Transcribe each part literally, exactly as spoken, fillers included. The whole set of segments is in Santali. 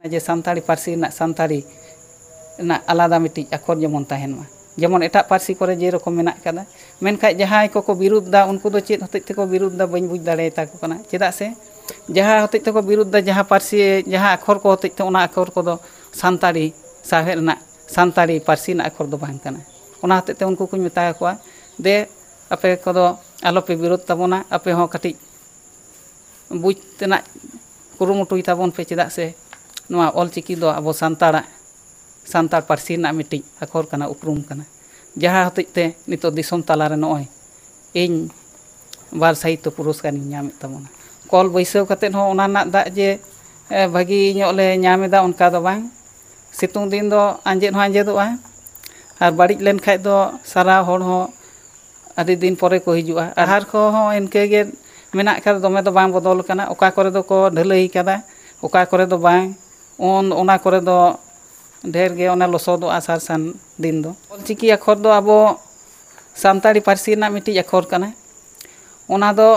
ᱡᱮ ᱥᱟᱱᱛᱟᱲᱤ ᱯᱟᱹᱨᱥᱤ ᱨᱮᱱᱟᱜ ᱥᱟᱱᱛᱟᱲᱤ ᱨᱮᱱᱟᱜ ᱟᱞᱟᱫᱟ ᱢᱤᱫᱴᱤᱡ ᱟᱠᱷᱚᱨ ᱡᱮᱢᱚᱱ ᱛᱟᱦᱮᱱ ᱢᱟ, ᱡᱮᱢᱚᱱ ᱮᱴᱟᱜ ᱯᱟᱹᱨᱥᱤ ᱠᱚᱨᱮ ᱡᱮᱨᱚᱠᱚᱢ ᱢᱮᱱᱟᱜ ᱠᱟᱫᱟ᱾ ᱢᱮᱱᱠᱷᱟᱡ ᱡᱟᱦᱟᱸᱭ ᱠᱚᱠᱚ ᱵᱤᱨᱩᱫᱷ ᱫᱟ, ᱩᱱᱠᱩ ᱫᱚ ᱪᱮᱫ ᱦᱚᱛᱮᱡ ᱛᱮᱠᱚ ᱵᱤᱨᱩᱫᱷ ᱫᱟ ᱵᱟᱹᱧ ᱵᱩᱡᱽ ᱫᱟᱲᱮᱭᱟᱛᱟ ᱠᱚ ᱠᱟᱱᱟ᱾ ᱪᱮᱫᱟᱜ ᱥᱮ ᱡᱟᱦᱟᱸ ᱦᱚᱛᱮᱡ ᱛᱮᱠᱚ ᱵᱤᱨᱩᱫᱷ ᱫᱟ, ᱡᱟᱦᱟᱸ ᱯᱟᱹᱨᱥᱤ, ᱡᱟᱦᱟᱸ ᱟᱠᱷᱚᱨ ᱠᱚ ᱦᱚᱛᱮᱡ ᱛᱮ, ᱚᱱᱟ ᱟᱠᱷᱚᱨ ᱠᱚᱫᱚ ᱥᱟᱱᱛᱟᱲᱤ ᱥᱟᱶᱦᱮᱫ ᱨᱮᱱᱟᱜ, ᱥᱟᱱᱛᱟᱲᱤ ᱯᱟᱹᱨᱥᱤ ᱨᱮᱱᱟᱜ ᱟᱠᱷᱚᱨ ᱫᱚ ᱵᱟᱝ ᱠᱟᱱᱟ᱾ ᱚᱱᱟ ᱦᱚᱛᱮᱡ ᱛᱮ ᱩᱱᱠᱩ ᱠᱚᱧ ᱢᱮᱛᱟ ᱠᱚᱣᱟ, ᱫᱮ, ᱟᱯᱮ ᱠᱚᱫᱚ ᱟᱞᱚᱯᱮ ᱵᱤᱨᱳᱫᱷ ᱛᱟᱵᱚᱱᱟ, ᱟᱯᱮ ᱦᱚᱸ ᱠᱟᱹᱴᱤᱡ ᱵᱩᱡᱽ ᱛᱮᱱᱟᱜ ᱠᱩᱨᱩᱢᱩᱴᱩᱭ ᱛᱟᱵᱚᱱ ᱯᱮ, ᱪᱮᱫᱟᱜ ᱥᱮ ᱱᱚᱣᱟ ᱚᱞᱪᱤᱠᱤ ᱫᱚ ᱟᱵᱚ ᱥᱟᱱᱛᱟᱲᱟᱜ, ᱥᱟᱱᱛᱟᱲ ᱯᱟᱹᱨᱥᱤ ᱨᱮᱱᱟᱜ ᱢᱤᱫᱴᱤᱡ ᱟᱠᱷᱚᱨ ᱠᱟᱱᱟ, ᱩᱯᱨᱩᱢ ᱠᱟᱱᱟ, ᱡᱟᱦᱟᱸ ᱦᱚᱛᱮᱡ ᱛᱮ ᱱᱤᱛᱚᱜ ᱫᱤᱥᱚᱢ ᱛᱟᱞᱟᱨᱮ ᱱᱚᱜᱼᱚᱭ ᱤᱧ ᱵᱟᱞ ᱥᱟᱦᱤᱛᱛᱚ ᱯᱩᱨᱚᱥᱠᱟᱨᱤᱧ ᱧᱟᱢᱮᱫ ᱛᱟᱵᱚᱱᱟ᱾ ᱠᱚᱞ ᱵᱟᱹᱭᱥᱟᱹᱣ ᱠᱟᱛᱮᱫ ᱦᱚᱸ ᱚᱱᱟ ᱨᱮᱱᱟᱜ ᱫᱟᱜ ᱡᱮ, ᱮ, ᱵᱷᱟᱹᱜᱤ ᱧᱚᱜ ᱞᱮ ᱧᱟᱢ ᱮᱫᱟ, ᱚᱱᱠᱟ ᱫᱚ ᱵᱟᱝ᱾ ᱥᱤᱛᱩᱝ ᱫᱤᱱ ᱫᱚ ᱟᱸᱡᱮᱫ ᱦᱚᱸ ᱟᱸᱡᱮᱫᱚᱜᱼᱟ, ᱟᱨ ᱵᱟᱹᱲᱤᱡ ᱞᱮᱱ ᱠᱷᱟᱡ ᱫᱚ ᱥᱟᱨᱟ ᱦᱚᱲ ᱦᱚᱸ ᱟᱹᱰᱤ ᱫᱤᱱ ᱯᱚᱨᱮ ᱠᱚ ᱦᱤᱡᱩᱜᱼᱟ᱾ ᱟᱦᱟᱨ ᱠᱚᱦᱚᱸ ᱤᱱᱠᱟᱹ ᱜᱮ ᱢᱮᱱᱟᱜ ᱠᱷᱟᱱ ᱫᱚᱢᱮ ᱫᱚ ᱵᱟᱝ ᱵᱚᱫᱚᱞ ᱠᱟᱱᱟ, ᱚᱠᱟ ᱠᱚᱨᱮ ᱫᱚᱠᱚ ᱰᱷᱟᱹᱞᱟᱹᱭ ᱠᱟᱫᱟ, ᱚᱠᱟ ᱠᱚᱨᱮ ᱫᱚ ᱵᱟᱝ᱾ ᱩᱱ ᱚᱱᱟ ᱠᱚᱨᱮ ᱫᱚ ᱰᱷᱮᱨ ᱜᱮ ᱚᱱᱟ ᱞᱚᱥᱚᱫᱚᱜᱼᱟ ᱥᱟᱨ ᱥᱟᱱ ᱫᱤᱱ ᱫᱚ᱾ ᱚᱞᱪᱤᱠᱤ ᱟᱠᱷᱚᱨ ᱫᱚ ᱟᱵᱚ ᱥᱟᱱᱛᱟᱲᱤ ᱯᱟᱹᱨᱥᱤ ᱨᱮᱱᱟᱜ ᱢᱤᱫᱴᱤᱡ ᱟᱠᱷᱚᱨ ᱠᱟᱱᱟ᱾ ᱚᱱᱟ ᱫᱚ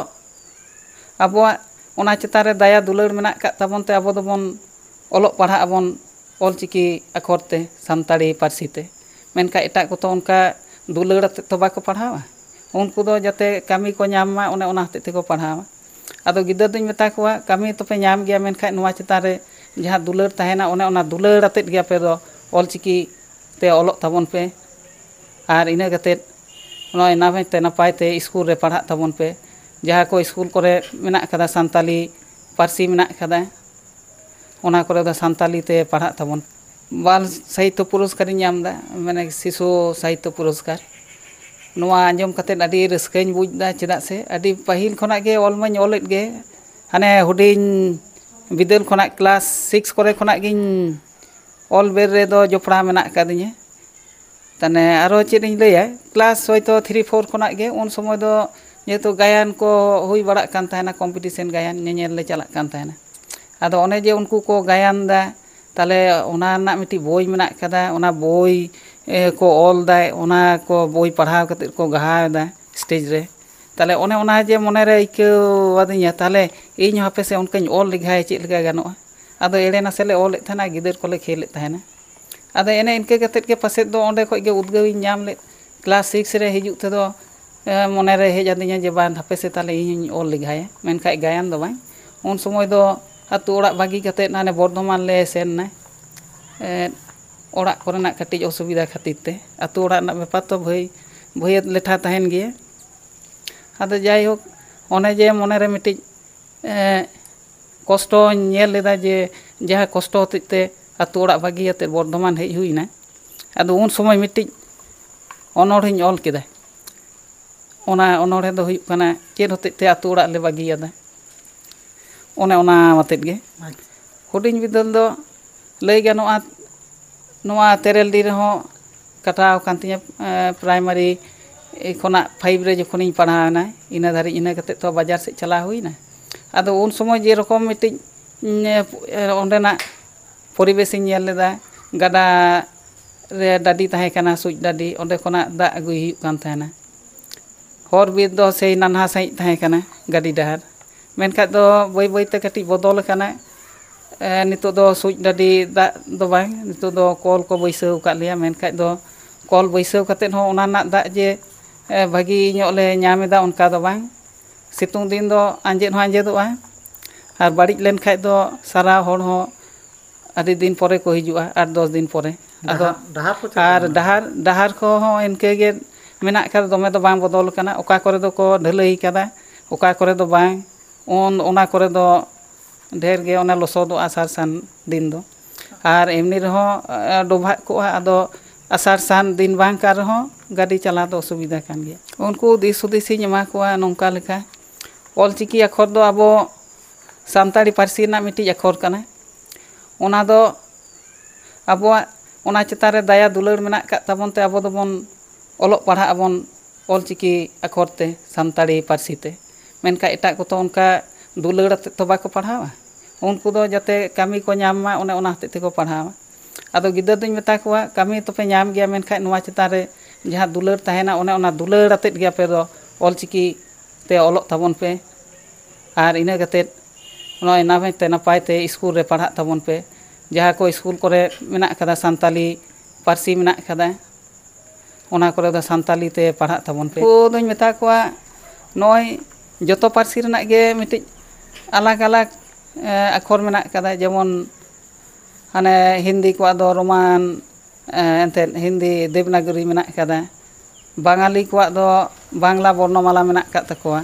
ᱟᱵᱚᱣᱟᱜ ᱚᱱᱟ ᱪᱮᱛᱟᱱ ᱨᱮ ᱫᱟᱭᱟ ᱫᱩᱞᱟᱹᱲ ᱢᱮᱱᱟᱜ ᱟᱠᱟᱫ ᱛᱟᱵᱚᱱ ᱛᱮ ᱟᱵᱚ ᱫᱚᱵᱚᱱ ᱚᱞᱚᱜ ᱯᱟᱲᱦᱟᱜ ᱟᱵᱚᱱ ᱚᱞᱪᱤᱠᱤ ᱟᱠᱷᱚᱨ ᱛᱮ, ᱥᱟᱱᱛᱟᱲᱤ ᱯᱟᱹᱨᱥᱤ ᱛᱮ᱾ ᱢᱮᱱᱠᱷᱟᱱ ᱮᱴᱟᱜ ᱠᱚᱛᱚ ᱚᱱᱠᱟ ᱫᱩᱞᱟᱹᱲ ᱟᱛᱮᱫ ᱛᱚ ᱵᱟᱠᱚ ᱯᱟᱲᱦᱟᱣᱟ᱾ ᱩᱱᱠᱩ ᱫᱚ ᱡᱟᱛᱮ ᱠᱟᱹᱢᱤ ᱠᱚ ᱧᱟᱢ ᱢᱟ, ᱚᱱᱮ ᱚᱱᱟ ᱦᱚᱛᱮᱡ ᱛᱮᱠᱚ ᱯᱟᱲᱦᱟᱣᱟ᱾ ᱟᱫᱚ ᱜᱤᱫᱟᱹᱨ ᱫᱚᱧ ᱢᱮᱛᱟ ᱠᱚᱣᱟ, ᱠᱟᱹᱢᱤ ᱛᱚᱯᱮ ᱧᱟᱢ ᱜᱮᱭᱟ, ᱢᱮᱱᱠᱷᱟᱱ ᱱᱚᱣᱟ ᱪᱮᱛᱟᱱ ᱨᱮ ᱡᱟᱦᱟᱸ ᱫᱩᱞᱟᱹᱲ ᱛᱟᱦᱮᱱᱟ, ᱚᱱᱮ ᱚᱱᱟ ᱫᱩᱞᱟᱹᱲ ᱟᱛᱮᱫ ᱜᱮ ᱟᱯᱮ ᱫᱚ ᱚᱞᱪᱤᱠᱤ ᱛᱮ ᱚᱞᱚᱜ ᱛᱟᱵᱚᱱ ᱯᱮ᱾ ᱟᱨ ᱤᱱᱟᱹ ᱠᱟᱛᱮᱫ ᱱᱚᱜᱼᱚᱭ ᱱᱟᱯᱟᱭ ᱛᱮ ᱱᱟᱯᱟᱭ ᱛᱮ ᱥᱠᱩᱞ ᱨᱮ ᱯᱟᱲᱦᱟᱜ ᱛᱟᱵᱚᱱ ᱯᱮ᱾ ᱡᱟᱦᱟᱸ ᱠᱚ ᱥᱠᱩᱞ ᱠᱚᱨᱮ ᱢᱮᱱᱟᱜ ᱠᱟᱫᱟ, ᱥᱟᱱᱛᱟᱞᱤ ᱯᱟᱹᱨᱥᱤ ᱢᱮᱱᱟᱜ ᱠᱟᱫᱟ, ᱚᱱᱟ ᱠᱚᱨᱮ ᱫᱚ ᱥᱟᱱᱛᱟᱞᱤ ᱛᱮ ᱯᱟᱲᱦᱟᱜ ᱛᱟᱵᱚᱱ᱾ ᱵᱟᱞ ᱥᱟᱦᱤᱛᱛᱚ ᱯᱩᱨᱚᱥᱠᱟᱨᱤᱧ ᱧᱟᱢ ᱮᱫᱟ, ᱢᱟᱱᱮ ᱥᱤᱥᱩ ᱥᱟᱦᱤᱛᱛᱚ ᱯᱩᱨᱚᱥᱠᱟᱨ᱾ ᱱᱚᱣᱟ ᱟᱸᱡᱚᱢ ᱠᱟᱛᱮᱫ ᱟᱹᱰᱤ ᱨᱟᱹᱥᱠᱟᱹᱧ ᱵᱩᱡᱽ ᱮᱫᱟ, ᱪᱮᱫᱟᱜ ᱥᱮ ᱟᱹᱰᱤ ᱯᱟᱹᱦᱤᱞ ᱠᱷᱚᱱᱟᱜ ᱜᱮ ᱚᱞ ᱢᱟᱧ ᱚᱞᱮᱫ ᱜᱮ᱾ ᱦᱟᱱᱮ ᱦᱩᱰᱤᱧ ᱵᱤᱫᱟᱹᱞ ᱠᱷᱚᱱᱟᱜ, ᱠᱞᱟᱥ ᱥᱤᱠᱥ ᱠᱚᱨᱮ ᱠᱷᱚᱱᱟᱜ ᱜᱤᱧ ᱚᱞ ᱵᱮᱞ ᱨᱮᱫᱚ ᱡᱚᱯᱲᱟᱣ ᱢᱮᱱᱟᱜ ᱟᱠᱟᱫᱤᱧᱟ᱾ ᱛᱟᱦᱚᱞᱮ ᱟᱨᱚ ᱪᱮᱫ ᱤᱧ ᱞᱟᱹᱭᱟ, ᱠᱞᱟᱥ ᱦᱚᱭᱛᱳ ᱛᱷᱨᱤ ᱯᱷᱳᱨ ᱠᱷᱚᱱᱟᱜ ᱜᱮ, ᱩᱱ ᱥᱚᱢᱚᱭ ᱫᱚ ᱡᱮᱦᱮᱛᱩ ᱜᱟᱭᱟᱱ ᱠᱚ ᱦᱩᱭ ᱵᱟᱲᱟᱜ ᱠᱟᱱ ᱛᱟᱦᱮᱱᱟ, ᱠᱚᱢᱯᱤᱴᱤᱥᱮᱱ ᱜᱟᱭᱟᱱ ᱧᱮᱧᱮᱞ ᱞᱮ ᱪᱟᱞᱟᱜ ᱠᱟᱱ ᱛᱟᱦᱮᱱᱟ᱾ ᱟᱫᱚ ᱚᱱᱮ ᱡᱮ ᱩᱱᱠᱩ ᱠᱚ ᱜᱟᱭᱟᱱ ᱫᱟ, ᱛᱟᱦᱚᱞᱮ ᱚᱱᱟ ᱨᱮᱱᱟᱜ ᱢᱤᱫᱴᱤᱡ ᱵᱳᱭ ᱢᱮᱱᱟᱜ ᱠᱟᱫᱟ, ᱚᱱᱟ ᱵᱳᱭ, ᱮ, ᱠᱚ ᱚᱞ ᱫᱟ, ᱚᱱᱟ ᱠᱚ ᱵᱳᱭ ᱯᱟᱲᱦᱟᱣ ᱠᱟᱛᱮᱫ ᱠᱚ ᱜᱟᱦᱟᱣ ᱮᱫᱟ ᱥᱴᱮᱡᱽ ᱨᱮ᱾ ᱛᱟᱦᱚᱞᱮ ᱚᱱᱮ ᱚᱱᱟ ᱡᱮ ᱢᱚᱱᱮᱨᱮ ᱟᱹᱭᱠᱟᱹᱣ ᱟᱹᱫᱤᱧᱟ, ᱛᱟᱦᱚᱞᱮ ᱤᱧ ᱦᱚᱸ ᱦᱟᱯᱮ ᱥᱮ ᱚᱱᱠᱟᱧ ᱚᱞ ᱞᱮᱜᱟᱭᱟ, ᱪᱮᱫ ᱞᱮᱠᱟ ᱜᱟᱱᱚᱜᱼᱟ᱾ ᱟᱫᱚ ᱮᱲᱮ ᱱᱟᱥᱮ ᱞᱮ ᱚᱞᱮᱫ ᱛᱟᱦᱮᱱᱟ, ᱜᱤᱫᱟᱹᱨ ᱠᱚᱞᱮ ᱠᱷᱮᱞᱮᱫ ᱛᱟᱦᱮᱱᱟ᱾ ᱟᱫᱚ ᱮᱱᱮ ᱤᱱᱠᱟᱹ ᱠᱟᱛᱮᱫ ᱜᱮ ᱯᱟᱥᱮᱫ ᱫᱚ ᱚᱸᱰᱮ ᱠᱷᱚᱡ ᱜᱮ ᱩᱫᱽᱜᱟᱹᱣ ᱤᱧ ᱧᱟᱢ ᱞᱮᱫ᱾ ᱠᱞᱟᱥ ᱥᱤᱠᱥ ᱨᱮ ᱦᱤᱡᱩᱜ ᱛᱮᱫᱚ ᱮ, ᱢᱚᱱᱮᱨᱮ ᱦᱮᱡ ᱟᱹᱫᱤᱧᱟ ᱡᱮ ᱵᱟᱝ, ᱦᱟᱯᱮ ᱥᱮ ᱛᱟᱦᱞᱮ ᱤᱧ ᱦᱚᱧ ᱚᱞ ᱞᱮᱜᱟᱭᱟ, ᱢᱮᱱᱠᱷᱟᱡ ᱜᱟᱭᱟᱱ ᱫᱚ ᱵᱟᱝ᱾ ᱩᱱ ᱥᱚᱢᱚᱭ ᱫᱚ ᱟᱹᱛᱩ ᱚᱲᱟᱜ ᱵᱟᱹᱜᱤ ᱠᱟᱛᱮᱫ ᱦᱟᱱᱮ ᱵᱚᱨᱫᱷᱚᱢᱟᱱ ᱞᱮ ᱥᱮᱱ ᱮᱱᱟ᱾ ᱮ, ᱚᱲᱟᱜ ᱠᱚᱨᱮᱱᱟᱜ ᱠᱟᱹᱴᱤᱡ ᱚᱥᱩᱵᱤᱫᱷᱟ ᱠᱷᱟᱹᱛᱤᱨ ᱛᱮ ᱟᱹᱛᱩ ᱚᱲᱟᱜ ᱨᱮᱱᱟᱜ ᱵᱮᱯᱟᱨ ᱛᱚ ᱵᱷᱟᱹᱭ ᱵᱷᱟᱹᱭᱟᱹᱛ ᱞᱮᱴᱷᱟ ᱛᱟᱦᱮᱱ ᱜᱮᱭᱟ᱾ ᱟᱫᱚ ᱡᱟᱭᱦᱳᱠ, ᱚᱱᱮ ᱡᱮ ᱢᱚᱱᱮᱨᱮ ᱢᱤᱫᱴᱤᱡ ᱮ, ᱠᱚᱥᱴᱚᱧ ᱧᱮᱞ ᱞᱮᱫᱟ, ᱡᱮ ᱡᱟᱦᱟᱸ ᱠᱚᱥᱴᱚ ᱦᱚᱛᱮᱡ ᱛᱮ ᱟᱹᱛᱩ ᱚᱲᱟᱜ ᱵᱟᱹᱜᱤ ᱠᱟᱛᱮᱫ ᱵᱚᱨᱫᱷᱚᱢᱟᱱ ᱦᱮᱡ ᱦᱩᱭᱱᱟ᱾ ᱟᱫᱚ ᱩᱱ ᱥᱚᱢᱚᱭ ᱢᱤᱫᱴᱤᱡ ᱚᱱᱚᱬᱦᱮᱧ ᱚᱞ ᱠᱮᱫᱟ᱾ ᱚᱱᱟ ᱚᱱᱚᱬᱦᱮ ᱫᱚ ᱦᱩᱭᱩᱜ ᱠᱟᱱᱟ, ᱪᱮᱫ ᱦᱚᱛᱮᱡ ᱛᱮ ᱟᱹᱛᱩ ᱚᱲᱟᱜ ᱞᱮ ᱵᱟᱹᱜᱤᱭᱟᱫᱟ, ᱚᱱᱮ ᱚᱱᱟ ᱟᱛᱮᱫ ᱜᱮ᱾ ᱟᱪᱪᱷᱟ᱾ ᱦᱩᱰᱤᱧ ᱵᱤᱫᱟᱹᱞ ᱫᱚ ᱞᱟᱹᱭ ᱜᱟᱱᱚᱜᱼᱟ, ᱱᱚᱣᱟ ᱛᱮᱨᱮᱞᱰᱤ ᱨᱮᱦᱚᱸ ᱠᱟᱴᱟᱣ ᱟᱠᱟᱱ ᱛᱤᱧᱟᱹ᱾ ᱮ, ᱯᱨᱟᱭᱢᱟᱨᱤ ᱠᱷᱚᱱᱟᱜ ᱯᱷᱟᱭᱤᱵᱷ ᱨᱮ ᱡᱚᱠᱷᱚᱱᱤᱧ ᱯᱟᱲᱦᱟᱣ ᱮᱱᱟ, ᱤᱱᱟᱹ ᱫᱷᱟᱹᱨᱤᱡ, ᱤᱱᱟᱹ ᱠᱟᱛᱮᱫ ᱛᱚ ᱵᱟᱡᱟᱨ ᱥᱮᱫ ᱪᱟᱞᱟᱣ ᱦᱩᱭᱱᱟ᱾ ᱟᱫᱚ ᱩᱱ ᱥᱚᱢᱚᱭ ᱡᱮᱨᱚᱠᱚᱢ ᱢᱤᱫᱴᱤᱡ, ᱩᱸ, ᱮ, ᱚᱸᱰᱮᱱᱟᱜ ᱯᱚᱨᱤᱵᱮᱥᱤᱧ ᱧᱮᱞ ᱞᱮᱫᱟ, ᱜᱟᱰᱟ ᱨᱮ ᱰᱟᱹᱰᱤ ᱛᱟᱦᱮᱸ ᱠᱟᱱᱟ, ᱥᱩᱡ ᱰᱟᱹᱰᱤ, ᱚᱸᱰᱮ ᱠᱷᱚᱱᱟᱜ ᱫᱟᱜ ᱟᱹᱜᱩᱭ ᱦᱩᱭᱩᱜ ᱠᱟᱱ ᱛᱟᱦᱮᱱᱟ᱾ ᱦᱚᱨ ᱵᱤᱨ ᱫᱚ ᱥᱮᱭ ᱱᱟᱱᱦᱟ ᱥᱟᱺᱦᱤᱡ ᱛᱟᱦᱮᱸ ᱠᱟᱱᱟ ᱜᱟᱹᱰᱤ ᱰᱟᱦᱟᱨ, ᱢᱮᱱᱠᱷᱟᱡ ᱫᱚ ᱵᱟᱹᱭ ᱵᱟᱹᱭᱛᱮ ᱠᱟᱹᱴᱤᱡ ᱵᱚᱫᱚᱞ ᱟᱠᱟᱱᱟ᱾ ᱮ, ᱱᱤᱛᱚᱜ ᱫᱚ ᱥᱩᱡ ᱰᱟᱹᱰᱤ ᱫᱟᱜ ᱫᱚ ᱵᱟᱝ, ᱱᱤᱛᱚᱜ ᱫᱚ ᱠᱚᱞ ᱠᱚ ᱵᱟᱹᱭᱥᱟᱹᱣ ᱟᱠᱟᱫ ᱞᱮᱭᱟ, ᱢᱮᱱᱠᱷᱟᱡ ᱫᱚ ᱠᱚᱞ ᱵᱟᱹᱭᱥᱟᱹᱣ ᱠᱟᱛᱮᱫ ᱦᱚᱸ ᱚᱱᱟ ᱨᱮᱱᱟᱜ ᱫᱟᱜ ᱡᱮ, ᱮ, ᱵᱷᱟᱹᱜᱤ ᱧᱚᱜ ᱞᱮ ᱧᱟᱢ ᱮᱫᱟ, ᱚᱱᱠᱟ ᱫᱚ ᱵᱟᱝ᱾ ᱥᱤᱛᱩᱝ ᱫᱤᱱ ᱫᱚ ᱟᱸᱡᱮᱫ ᱦᱚᱸ ᱟᱸᱡᱮᱫᱚᱜᱼᱟ, ᱟᱨ ᱵᱟᱹᱲᱤᱡ ᱞᱮᱱᱠᱷᱟᱡ ᱫᱚ ᱥᱟᱨᱟ ᱦᱚᱲ ᱦᱚᱸ ᱟᱹᱰᱤ ᱫᱤᱱ ᱯᱚᱨᱮ ᱠᱚ ᱦᱤᱡᱩᱜᱼᱟ, ᱟᱴ ᱫᱚᱥ ᱫᱤᱱ ᱯᱚᱨᱮ᱾ ᱟᱫᱚ ᱰᱟᱦᱟᱨ, ᱰᱟᱦᱟᱨ ᱠᱚ ᱪᱮᱫ ᱟᱨ ᱞᱮᱠᱟ ᱢᱮᱱᱟᱜᱼᱟ? ᱰᱟᱦᱟᱨ, ᱰᱟᱦᱟᱨ ᱠᱚᱦᱚᱸ ᱤᱱᱠᱟᱹ ᱜᱮ ᱢᱮᱱᱟᱜ ᱠᱟᱫᱟ, ᱫᱚᱢᱮ ᱫᱚ ᱵᱟᱝ ᱵᱚᱫᱚᱞ ᱠᱟᱱᱟ᱾ ᱚᱠᱟ ᱠᱚᱨᱮ ᱫᱚᱠᱚ ᱰᱷᱟᱹᱞᱟᱹᱭ ᱠᱟᱫᱟ, ᱚᱠᱟ ᱠᱚᱨᱮ ᱫᱚ ᱵᱟᱝ᱾ ᱩᱱ, ᱚᱱᱟ ᱠᱚᱨᱮ ᱫᱚ ᱰᱷᱮᱨ ᱜᱮ ᱚᱱᱟ ᱞᱚᱥᱚᱫᱚᱜᱼᱟ ᱟᱥᱟᱲ ᱥᱟᱱ ᱫᱤᱱ ᱫᱚ᱾ ᱟᱨ ᱮᱢᱱᱤ ᱨᱮᱦᱚᱸ, ᱮ, ᱰᱚᱵᱷᱟᱜ ᱠᱚᱜᱼᱟ, ᱟᱫᱚ ᱟᱥᱟᱲ ᱥᱟᱱ ᱫᱤᱱ ᱵᱟᱝ ᱠᱟᱱ ᱨᱮᱦᱚᱸ ᱜᱟᱹᱰᱤ ᱪᱟᱞᱟᱣ ᱫᱚ ᱚᱥᱩᱵᱤᱫᱷᱟ ᱠᱟᱱ ᱜᱮᱭᱟ᱾ ᱩᱱᱠᱩ ᱫᱤᱥ ᱦᱩᱫᱤᱥ ᱤᱧ ᱮᱢᱟ ᱠᱚᱣᱟ ᱱᱚᱝᱠᱟ ᱞᱮᱠᱟ, ᱚᱞᱪᱤᱠᱤ ᱟᱠᱷᱚᱨ ᱫᱚ ᱟᱵᱚ ᱥᱟᱱᱛᱟᱲᱤ ᱯᱟᱹᱨᱥᱤ ᱨᱮᱱᱟᱜ ᱢᱤᱫᱴᱤᱡ ᱟᱠᱷᱚᱨ ᱠᱟᱱᱟ᱾ ᱚᱱᱟ ᱫᱚ ᱟᱵᱚᱣᱟᱜ ᱚᱱᱟ ᱪᱮᱛᱟᱱ ᱨᱮ ᱫᱟᱭᱟ ᱫᱩᱞᱟᱹᱲ ᱢᱮᱱᱟᱜ ᱟᱠᱟᱫ ᱛᱟᱵᱚᱱ ᱛᱮ ᱟᱵᱚ ᱫᱚᱵᱚᱱ ᱚᱞᱚᱜ ᱯᱟᱲᱦᱟᱜ ᱟᱵᱚᱱ ᱚᱞᱪᱤᱠᱤ ᱟᱠᱷᱚᱨ ᱛᱮ, ᱥᱟᱱᱛᱟᱲᱤ ᱯᱟᱹᱨᱥᱤ ᱛᱮ᱾ ᱢᱮᱱᱠᱷᱟᱱ ᱮᱴᱟᱜ ᱠᱚᱛᱚ ᱚᱱᱠᱟ ᱫᱩᱞᱟᱹᱲ ᱟᱛᱮᱫ ᱛᱚ ᱵᱟᱠᱚ ᱯᱟᱲᱦᱟᱣᱟ᱾ ᱩᱱᱠᱩ ᱫᱚ ᱡᱟᱛᱮ ᱠᱟᱹᱢᱤ ᱠᱚ ᱧᱟᱢ ᱢᱟ, ᱚᱱᱮ ᱚᱱᱟ ᱦᱚᱛᱮᱡ ᱛᱮᱠᱚ ᱯᱟᱲᱦᱟᱣᱟ᱾ ᱟᱫᱚ ᱜᱤᱫᱟᱹᱨ ᱫᱚᱧ ᱢᱮᱛᱟ ᱠᱚᱣᱟ, ᱠᱟᱹᱢᱤ ᱛᱚᱯᱮ ᱧᱟᱢ ᱜᱮᱭᱟ, ᱢᱮᱱᱠᱷᱟᱱ ᱱᱚᱣᱟ ᱪᱮᱛᱟᱱ ᱨᱮ ᱡᱟᱦᱟᱸ ᱫᱩᱞᱟᱹᱲ ᱛᱟᱦᱮᱱᱟ, ᱚᱱᱮ ᱚᱱᱟ ᱫᱩᱞᱟᱹᱲ ᱟᱛᱮᱫ ᱜᱮ ᱟᱯᱮ ᱫᱚ ᱚᱞᱪᱤᱠᱤ ᱛᱮ ᱚᱞᱚᱜ ᱛᱟᱵᱚᱱ ᱯᱮ᱾ ᱟᱨ ᱤᱱᱟᱹ ᱠᱟᱛᱮᱫ ᱱᱚᱜᱼᱚᱭ ᱱᱟᱯᱟᱭ ᱛᱮ ᱱᱟᱯᱟᱭ ᱛᱮ ᱥᱠᱩᱞ ᱨᱮ ᱯᱟᱲᱦᱟᱜ ᱛᱟᱵᱚᱱ ᱯᱮ᱾ ᱡᱟᱦᱟᱸ ᱠᱚ ᱥᱠᱩᱞ ᱠᱚᱨᱮ ᱢᱮᱱᱟᱜ ᱠᱟᱫᱟ, ᱥᱟᱱᱛᱟᱞᱤ ᱯᱟᱹᱨᱥᱤ ᱢᱮᱱᱟᱜ ᱠᱟᱫᱟ, ᱚᱱᱟ ᱠᱚᱨᱮ ᱫᱚ ᱥᱟᱱᱛᱟᱞᱤ ᱛᱮ ᱯᱟᱲᱦᱟᱜ ᱛᱟᱵᱚᱱ ᱯᱮ᱾ ᱩᱱᱠᱩ ᱫᱚᱧ ᱢᱮᱛᱟ ᱠᱚᱣᱟ, ᱱᱚᱜᱼᱚᱭ ᱡᱚᱛᱚ ᱯᱟᱹᱨᱥᱤ ᱨᱮᱱᱟᱜ ᱜᱮ ᱢᱤᱫᱴᱤᱡ ᱟᱞᱟᱜᱽ ᱟᱞᱟᱜᱽ, ᱮ, ᱟᱠᱷᱚᱨ ᱢᱮᱱᱟᱜ ᱠᱟᱫᱟ᱾ ᱡᱮᱢᱚᱱ ᱦᱟᱱᱮ ᱦᱤᱱᱫᱤ ᱠᱚᱣᱟᱜ ᱫᱚ ᱨᱳᱢᱟᱱ, ᱮ, ᱮᱱᱛᱮᱫ ᱦᱤᱱᱫᱤ ᱫᱮᱵᱽᱱᱟᱜᱚᱨᱤ ᱢᱮᱱᱟᱜ ᱠᱟᱫᱟ᱾ ᱵᱟᱝᱟᱞᱤ ᱠᱚᱣᱟᱜ ᱫᱚ ᱵᱟᱝᱞᱟ ᱵᱚᱨᱱᱚᱢᱟᱞᱟ ᱢᱮᱱᱟᱜ ᱟᱠᱟᱫ ᱛᱟᱠᱚᱣᱟ᱾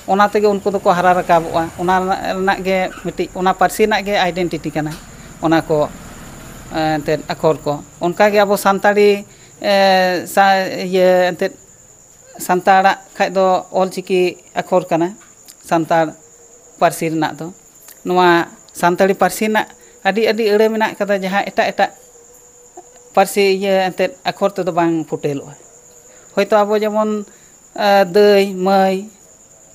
ᱚᱱᱟ ᱛᱮᱜᱮ ᱩᱱᱠᱩ ᱫᱚᱠᱚ ᱦᱟᱨᱟ ᱨᱟᱠᱟᱵᱚᱜᱼᱟ᱾ ᱚᱱᱟ ᱨᱮᱱᱟᱜ ᱜᱮ ᱢᱤᱫᱴᱤᱡ, ᱚᱱᱟ ᱯᱟᱹᱨᱥᱤ ᱨᱮᱱᱟᱜ ᱜᱮ ᱟᱭᱰᱮᱱᱴᱤᱴᱤ ᱠᱟᱱᱟ ᱚᱱᱟ ᱠᱚ, ᱮ, ᱮᱱᱛᱮᱫ ᱟᱠᱷᱚᱨ ᱠᱚ᱾ ᱚᱱᱠᱟᱜᱮ ᱟᱵᱚ ᱥᱟᱱᱛᱟᱲᱤ, ᱮ, ᱥᱟ-, ᱤᱭᱟᱹ ᱮᱱᱛᱮᱫ ᱥᱟᱱᱛᱟᱲᱟᱜ ᱠᱷᱟᱡ ᱫᱚ ᱚᱞᱪᱤᱠᱤ ᱟᱠᱷᱚᱨ ᱠᱟᱱᱟ ᱥᱟᱱᱛᱟᱲ ᱯᱟᱹᱨᱥᱤ ᱨᱮᱱᱟᱜ ᱫᱚ᱾ ᱱᱚᱣᱟ ᱥᱟᱱᱛᱟᱲᱤ ᱯᱟᱹᱨᱥᱤ ᱨᱮᱱᱟᱜ ᱟᱹᱰᱤ ᱟᱹᱰᱤ ᱟᱹᱲᱟᱹ ᱢᱮᱱᱟᱜ ᱠᱟᱫᱟ, ᱡᱟᱦᱟᱸ ᱮᱴᱟᱜ ᱮᱴᱟᱜ ᱯᱟᱹᱨᱥᱤ ᱤᱭᱟᱹ ᱮᱱᱛᱮᱫ ᱟᱠᱷᱚᱨ ᱛᱮᱫᱚ ᱵᱟᱝ ᱯᱷᱩᱴᱮᱞᱚᱜᱼᱟ᱾ ᱦᱚᱭᱛᱳ ᱟᱵᱚ ᱡᱮᱢᱚᱱ, ᱟ, ᱫᱟᱹᱭ, ᱢᱟᱹᱭ,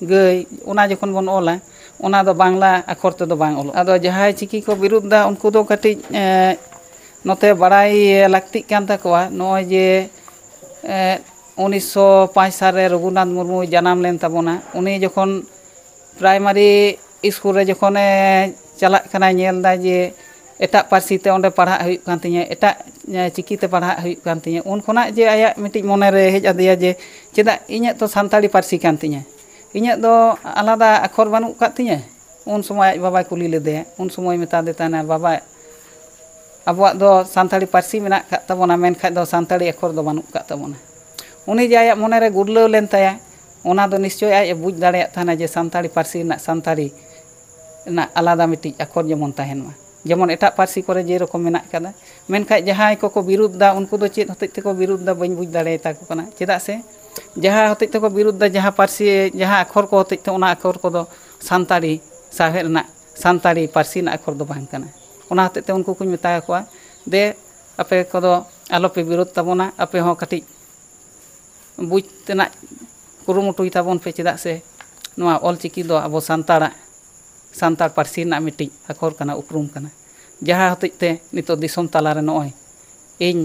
ᱜᱟᱹᱭ, ᱚᱱᱟ ᱡᱚᱠᱷᱚᱱ ᱵᱚᱱ ᱚᱞᱟ, ᱚᱱᱟ ᱫᱚ ᱵᱟᱝᱞᱟ ᱟᱠᱷᱚᱨ ᱛᱮᱫᱚ ᱵᱟᱝ ᱚᱞᱚᱜᱼᱟ᱾ ᱟᱫᱚ ᱡᱟᱦᱟᱸᱭ ᱪᱤᱠᱤ ᱠᱚ ᱵᱤᱨᱩᱫᱷ ᱫᱟ, ᱩᱱᱠᱩ ᱫᱚ ᱠᱟᱹᱴᱤᱡ, ᱮ, ᱱᱚᱛᱮ ᱵᱟᱲᱟᱭ ᱞᱟᱹᱠᱛᱤᱜ ᱠᱟᱱ ᱛᱟᱠᱚᱣᱟ, ᱱᱚᱜᱼᱚᱭ ᱡᱮ, ᱮ, ᱩᱱᱤᱥᱥᱚ ᱯᱟᱸᱪ ᱥᱟᱞ ᱨᱮ ᱨᱚᱜᱷᱩᱱᱟᱛᱷ ᱢᱩᱨᱢᱩᱭ ᱡᱟᱱᱟᱢ ᱞᱮᱱ ᱛᱟᱵᱚᱱᱟ᱾ ᱩᱱᱤ ᱡᱚᱠᱷᱚᱱ ᱯᱨᱟᱭᱢᱟᱨᱤ ᱥᱠᱩᱞ ᱨᱮ ᱡᱚᱠᱷᱚᱱᱮ ᱪᱟᱞᱟᱜ ᱠᱟᱱᱟᱭ, ᱧᱮᱞ ᱫᱟᱭ ᱡᱮ ᱮᱴᱟᱜ ᱯᱟᱹᱨᱥᱤ ᱛᱮ ᱚᱸᱰᱮ ᱯᱟᱲᱦᱟᱜ ᱦᱩᱭᱩᱜ ᱠᱟᱱ ᱛᱤᱧᱟᱹ, ᱮᱴᱟᱜ, ᱮ, ᱪᱤᱠᱤ ᱛᱮ ᱯᱟᱲᱦᱟᱜ ᱦᱩᱭᱩᱜ ᱠᱟᱱ ᱛᱤᱧᱟᱹ, ᱩᱱ ᱠᱷᱚᱱᱟᱜ ᱡᱮ ᱟᱭᱟᱜ ᱢᱤᱫᱴᱤᱡ ᱢᱚᱱᱮ ᱨᱮ ᱦᱮᱡ ᱟᱫᱮᱭᱟ ᱡᱮ ᱪᱮᱫᱟᱜ ᱤᱧᱟᱹᱜ ᱛᱚ ᱥᱟᱱᱛᱟᱲᱤ ᱯᱟᱹᱨᱥᱤ ᱠᱟᱱ ᱛᱤᱧᱟᱹ, ᱤᱧᱟᱹᱜ ᱫᱚ ᱟᱞᱟᱫᱟ ᱟᱠᱷᱚᱨ ᱵᱟᱹᱱᱩᱜ ᱟᱠᱟᱫ ᱛᱤᱧᱟᱹ᱾ ᱩᱱ ᱥᱚᱢᱚᱭ ᱟᱡ ᱵᱟᱵᱟᱭ ᱠᱩᱞᱤ ᱞᱮᱫᱮᱭᱟ, ᱩᱱ ᱥᱚᱢᱚᱭ ᱢᱮᱛᱟ ᱫᱮ ᱛᱟᱦᱮᱱᱟ, "ᱵᱟᱵᱟ, ᱟᱵᱚᱣᱟᱜ ᱫᱚ ᱥᱟᱱᱛᱟᱲᱤ ᱯᱟᱹᱨᱥᱤ ᱢᱮᱱᱟᱜ ᱟᱠᱟᱫ ᱛᱟᱵᱚᱱᱟ, ᱢᱮᱱᱠᱷᱟᱡ ᱫᱚ ᱥᱟᱱᱛᱟᱲᱤ ᱟᱠᱷᱚᱨ ᱫᱚ ᱵᱟᱹᱱᱩᱜ ᱟᱠᱟᱫ ᱛᱟᱵᱚᱱᱟ᱾" ᱩᱱᱤ ᱡᱮ ᱟᱭᱟᱜ ᱢᱚᱱᱮ ᱨᱮ ᱜᱩᱨᱞᱟᱹᱣ ᱞᱮᱱ ᱛᱟᱭᱟ, ᱚᱱᱟ ᱫᱚ ᱱᱤᱥᱪᱳᱭ ᱟᱡ ᱮ ᱵᱩᱡᱽ ᱫᱟᱲᱮᱭᱟᱜ ᱛᱟᱦᱮᱱᱟ ᱡᱮ ᱥᱟᱱᱛᱟᱲᱤ ᱯᱟᱹᱨᱥᱤ ᱨᱮᱱᱟᱜ ᱥᱟᱱᱛᱟᱲᱤ ᱨᱮᱱᱟᱜ ᱟᱞᱟᱫᱟ ᱢᱤᱫᱴᱤᱡ ᱟᱠᱷᱚᱨ ᱡᱮᱢᱚᱱ ᱛᱟᱦᱮᱱ ᱢᱟ, ᱡᱮᱢᱚᱱ ᱮᱴᱟᱜ ᱯᱟᱹᱨᱥᱤ ᱠᱚᱨᱮ ᱡᱮᱨᱚᱠᱚᱢ ᱢᱮᱱᱟᱜ ᱠᱟᱫᱟ᱾ ᱢᱮᱱᱠᱷᱟᱡ ᱡᱟᱦᱟᱸᱭ ᱠᱚᱠᱚ ᱵᱤᱨᱩᱫᱷ ᱫᱟ, ᱩᱱᱠᱩ ᱫᱚ ᱪᱮᱫ ᱦᱚᱛᱮᱡ ᱛᱮᱠᱚ ᱵᱤᱨᱩᱫᱷ ᱫᱟ, ᱵᱟᱹᱧ ᱵᱩᱡᱽ ᱫᱟᱲᱮᱭᱟᱛᱟ ᱠᱚ ᱠᱟᱱᱟ᱾ ᱪᱮᱫᱟᱜ ᱥᱮ ᱡᱟᱦᱟᱸ ᱦᱚᱛᱮᱡ ᱛᱮᱠᱚ ᱵᱤᱨᱩᱫᱷ ᱫᱟ, ᱡᱟᱦᱟᱸ ᱯᱟᱹᱨᱥᱤ, ᱡᱟᱦᱟᱸ ᱟᱠᱷᱚᱨ ᱠᱚ ᱦᱚᱛᱮᱡ ᱛᱮ, ᱚᱱᱟ ᱟᱠᱷᱚᱨ ᱠᱚᱫᱚ ᱥᱟᱱᱛᱟᱲᱤ ᱥᱟᱶᱦᱮᱫ ᱨᱮᱱᱟᱜ, ᱥᱟᱱᱛᱟᱲᱤ ᱯᱟᱹᱨᱥᱤ ᱨᱮᱱᱟᱜ ᱟᱠᱷᱚᱨ ᱫᱚ ᱵᱟᱝ ᱠᱟᱱᱟ᱾ ᱚᱱᱟ ᱦᱚᱛᱮᱡ ᱛᱮ ᱩᱱᱠᱩ ᱠᱚᱧ ᱢᱮᱛᱟ ᱠᱚᱣᱟ, ᱫᱮ, ᱟᱯᱮ ᱠᱚᱫᱚ ᱟᱞᱚᱯᱮ ᱵᱤᱨᱳᱫᱷ ᱛᱟᱵᱚᱱᱟ, ᱟᱯᱮ ᱦᱚᱸ ᱠᱟᱹᱴᱤᱡ ᱵᱩᱡᱽ ᱛᱮᱱᱟᱜ ᱠᱩᱨᱩᱢᱩᱴᱩᱭ ᱛᱟᱵᱚᱱ ᱯᱮ, ᱪᱮᱫᱟᱜ ᱥᱮ ᱱᱚᱣᱟ ᱚᱞ ᱪᱤᱠᱤ ᱫᱚ ᱟᱵᱚ ᱥᱟᱱᱛᱟᱲᱟᱜ, ᱥᱟᱱᱛᱟᱲ ᱯᱟᱹᱨᱥᱤ ᱨᱮᱱᱟᱜ ᱢᱤᱫᱴᱤᱡ ᱟᱠᱷᱚᱨ ᱠᱟᱱᱟ, ᱩᱯᱨᱩᱢ ᱠᱟᱱᱟ, ᱡᱟᱦᱟᱸ ᱦᱚᱛᱮᱡ ᱛᱮ ᱱᱤᱛᱚᱜ ᱫᱤᱥᱚᱢ ᱛᱟᱞᱟᱨᱮ ᱱᱚᱜᱼᱚᱭ ᱤᱧ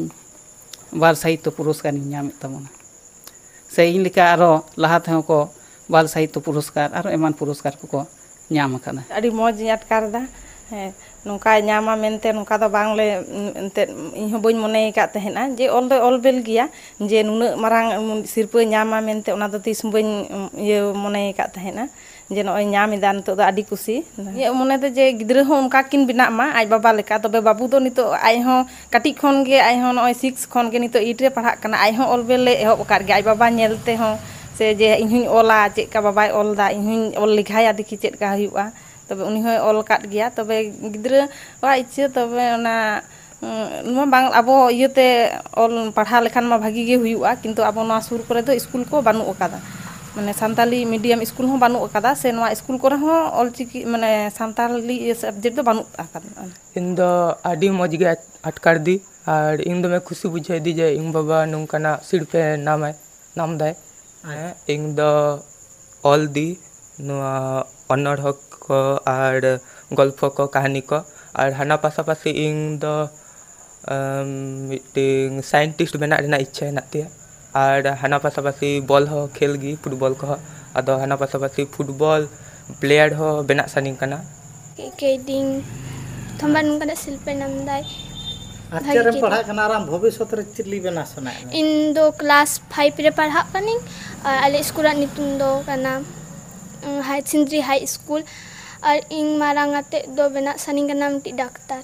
ᱵᱟᱞ ᱥᱟᱦᱤᱛᱛᱚ ᱯᱩᱨᱚᱥᱠᱟᱨᱤᱧ ᱧᱟᱢᱮᱫ ᱛᱟᱵᱚᱱᱟ᱾ ᱥᱮ ᱤᱧ ᱞᱮᱠᱟ ᱟᱨᱚ ᱞᱟᱦᱟ ᱛᱮᱦᱚᱸ ᱠᱚ ᱵᱟᱞ ᱥᱟᱦᱤᱛᱛᱚ ᱯᱩᱨᱚᱥᱠᱟᱨ, ᱟᱨᱚ ᱮᱢᱟᱱ ᱯᱩᱨᱚᱥᱠᱟᱨ ᱠᱚᱠᱚ ᱧᱟᱢ ᱟᱠᱟᱫᱟ᱾ ᱟᱹᱰᱤ ᱢᱚᱡᱽ ᱤᱧ ᱟᱴᱠᱟᱨ ᱮᱫᱟ᱾ ᱦᱮᱸ, ᱱᱚᱝᱠᱟᱭ ᱧᱟᱢᱟ ᱢᱮᱱᱛᱮ ᱱᱚᱝᱠᱟ ᱫᱚ ᱵᱟᱝᱞᱮ, ᱩᱸ, ᱮᱱᱛᱮᱫ ᱤᱧ ᱦᱚᱸ ᱵᱟᱹᱧ ᱢᱚᱱᱮ ᱟᱠᱟᱫ ᱛᱟᱦᱮᱱᱟ ᱡᱮ ᱚᱞ ᱫᱚᱭ ᱚᱞ ᱵᱮᱞ ᱜᱮᱭᱟ, ᱡᱮ ᱱᱩᱱᱟᱹᱜ ᱢᱟᱨᱟᱝ, ᱩᱸ, ᱥᱤᱨᱯᱟᱹᱭ ᱧᱟᱢᱟ ᱢᱮᱱᱛᱮ ᱚᱱᱟ ᱫᱚ ᱛᱤᱥ ᱦᱚᱸ ᱵᱟᱹᱧ, ᱩᱸ, ᱤᱭᱟᱹ ᱢᱚᱱᱮ ᱟᱠᱟᱫ ᱛᱟᱦᱮᱱᱟ᱾ ᱡᱮ ᱱᱚᱜᱼᱚᱭ ᱧᱟᱢ ᱮᱫᱟ, ᱱᱤᱛᱚᱜ ᱫᱚ ᱟᱹᱰᱤ ᱠᱩᱥᱤ᱾ ᱤᱧᱟᱹᱜ ᱢᱚᱱᱮ ᱫᱚ ᱡᱮ ᱜᱤᱫᱽᱨᱟᱹ ᱦᱚᱸ ᱚᱱᱠᱟ ᱠᱤᱱ ᱵᱮᱱᱟᱜ ᱢᱟ ᱟᱡ ᱵᱟᱵᱟ ᱞᱮᱠᱟ, ᱛᱚᱵᱮ ᱵᱟᱹᱵᱩ ᱫᱚ ᱱᱤᱛᱚᱜ ᱟᱡ ᱦᱚᱸ ᱠᱟᱹᱴᱤᱡ ᱠᱷᱚᱱ ᱜᱮ, ᱟᱡ ᱦᱚᱸ ᱱᱚᱜᱼᱚᱭ ᱥᱤᱠᱥ ᱠᱷᱚᱱ ᱜᱮ ᱱᱤᱛᱚᱜ ᱮᱭᱤᱴ ᱨᱮ ᱯᱟᱲᱦᱟᱜ ᱠᱟᱱᱟ, ᱟᱡ ᱦᱚᱸ ᱚᱞ ᱵᱮᱞ ᱞᱮ ᱮᱦᱚᱵ ᱟᱠᱟᱫ ᱜᱮᱭᱟ ᱟᱡ ᱵᱟᱵᱟ ᱧᱮᱞ ᱛᱮᱦᱚᱸ, ᱥᱮ ᱡᱮ ᱤᱧ ᱦᱚᱸᱧ ᱚᱞᱟ, ᱪᱮᱫ ᱞᱮᱠᱟ ᱵᱟᱵᱟᱭ ᱚᱞ ᱮᱫᱟ, ᱤᱧ ᱦᱚᱸᱧ ᱚᱞ ᱞᱮᱜᱟᱭᱟ ᱫᱮᱠᱷᱤ ᱪᱮᱫ ᱞᱮᱠᱟ ᱦᱩᱭᱩᱜᱼᱟ᱾ ᱛᱚᱵᱮ ᱩᱱᱤ ᱦᱚᱸᱭ ᱚᱞ ᱟᱠᱟᱫ ᱜᱮᱭᱟ, ᱛᱚᱵᱮ ᱜᱤᱫᱽᱨᱟᱹᱣᱟᱜ ᱤᱪᱪᱷᱟᱹ, ᱛᱚᱵᱮ ᱚᱱᱟ, ᱩᱸ, ᱱᱚᱣᱟ ᱵᱟᱝ ᱟᱵᱚ ᱤᱭᱟᱹᱛᱮ ᱚᱞ ᱯᱟᱲᱦᱟᱣ ᱞᱮᱠᱷᱟᱱ ᱢᱟ ᱵᱷᱟᱹᱜᱤ ᱜᱮ ᱦᱩᱭᱩᱜᱼᱟ, ᱠᱤᱱᱛᱩ ᱟᱵᱚ ᱱᱚᱣᱟ ᱥᱩᱨ ᱠᱚᱨᱮ ᱫᱚ ᱥᱠᱩᱞ ᱠᱚ ᱵᱟᱹᱱᱩᱜ ᱟᱠᱟᱫᱟ, ᱢᱟᱱᱮ ᱥᱟᱱᱛᱟᱞᱤ ᱢᱤᱰᱤᱭᱟᱢ ᱥᱠᱩᱞ ᱦᱚᱸ ᱵᱟᱹᱱᱩᱜ ᱟᱠᱟᱫᱟ, ᱥᱮ ᱱᱚᱣᱟ ᱥᱠᱩᱞ ᱠᱚᱨᱮ ᱦᱚᱸ ᱚᱞᱪᱤᱠᱤ, ᱢᱟᱱᱮ ᱥᱟᱱᱛᱟᱞᱤ ᱤᱭᱟᱹ ᱥᱟᱵᱡᱮᱠᱴ ᱫᱚ ᱵᱟᱹᱱᱩᱜ ᱟᱠᱟᱫᱟ᱾ ᱤᱧ ᱫᱚ ᱟᱹᱰᱤ ᱢᱚᱡᱽ ᱜᱮ ᱟᱴᱠᱟᱨ ᱫᱤ, ᱟᱨ ᱤᱧ ᱫᱚᱢᱮ ᱠᱷᱩᱥᱤ ᱵᱩᱡᱷᱟᱹᱣ ᱫᱤ ᱡᱮ ᱤᱧ ᱵᱟᱵᱟ ᱱᱚᱝᱠᱟᱱᱟᱜ ᱥᱤᱨᱯᱟᱹ ᱧᱟᱢᱟᱭ, ᱧᱟᱢ ᱫᱟᱭ᱾ ᱟᱪᱪᱷᱟ᱾ ᱦᱮᱸ, ᱤᱧ ᱫᱚ ᱚᱞ ᱫᱤ, ᱱᱚᱣᱟ ᱚᱱᱚᱬᱦᱚ ᱠᱚ ᱟᱨ ᱜᱚᱞᱯᱷᱚ ᱠᱚ, ᱠᱟᱹᱦᱱᱤ ᱠᱚ, ᱟᱨ ᱦᱟᱱᱟ ᱯᱟᱥᱟᱯᱟᱥᱤ ᱤᱧ ᱫᱚ, ᱟᱢ, ᱢᱤᱫᱴᱤᱝ ᱥᱟᱭᱮᱱᱴᱤᱥᱴ ᱵᱮᱱᱟᱜ ᱨᱮᱱᱟᱜ ᱤᱪᱪᱷᱟᱹ ᱦᱮᱱᱟᱜ ᱛᱤᱧᱟᱹ᱾ ᱟᱨ ᱦᱟᱱᱟ ᱯᱟᱥᱟᱯᱟᱥᱤ ᱵᱚᱞ ᱦᱚᱸ ᱠᱷᱮᱞ ᱜᱮ, ᱯᱷᱩᱴᱵᱚᱞ ᱠᱚᱦᱚᱸ᱾ ᱟᱫᱚ ᱦᱟᱱᱟ ᱯᱟᱥᱟᱯᱟᱥᱤ ᱯᱷᱩᱴᱵᱚᱞ ᱯᱞᱮᱭᱟᱨ ᱦᱚᱸ ᱵᱮᱱᱟᱜ ᱥᱟᱱᱟᱧ ᱠᱟᱱᱟ᱾ ᱠᱮ-, ᱠᱮᱰᱤᱝ ᱛᱷᱚᱢᱵᱟ ᱱᱚᱝᱠᱟᱱᱟᱜ ᱥᱤᱨᱯᱟᱹ ᱧᱟᱢ ᱫᱟᱭ᱾ ᱟᱨ ᱵᱷᱟᱜᱮ ᱪᱮᱫ ᱨᱮᱢ ᱜᱮ᱾ ᱯᱟᱲᱦᱟᱜ ᱠᱟᱱᱟ ᱟᱨ ᱟᱢ ᱵᱷᱚᱵᱤᱥᱥᱚᱛ ᱨᱮ ᱪᱮᱫ ᱞᱟᱹᱜᱤᱫ ᱵᱮᱱᱟᱣ ᱥᱟᱱᱟᱭᱮᱫ ᱢᱮᱭᱟ? ᱤᱧ ᱫᱚ ᱠᱞᱟᱥ ᱯᱷᱟᱭᱤᱵᱷ ᱨᱮ ᱯᱟᱲᱦᱟᱜ ᱠᱟᱹᱱᱟᱹᱧ᱾ ᱟᱨ ᱟᱞᱮ ᱥᱠᱩᱞ ᱨᱮᱱᱟᱜ ᱧᱩᱛᱩᱢ ᱫᱚ ᱠᱟᱱᱟ, ᱩᱸ, ᱦᱟᱭ ᱥᱤᱱᱫᱽᱨᱤ ᱦᱟᱭ ᱥᱠᱩᱞ᱾ ᱟᱨ ᱤᱧ ᱢᱟᱨᱟᱝ ᱟᱛᱮᱫ ᱫᱚ ᱵᱮᱱᱟᱜ ᱥᱟᱱᱟᱧ ᱠᱟᱱᱟ ᱢᱤᱫᱴᱤᱡ ᱰᱟᱠᱛᱟᱨ᱾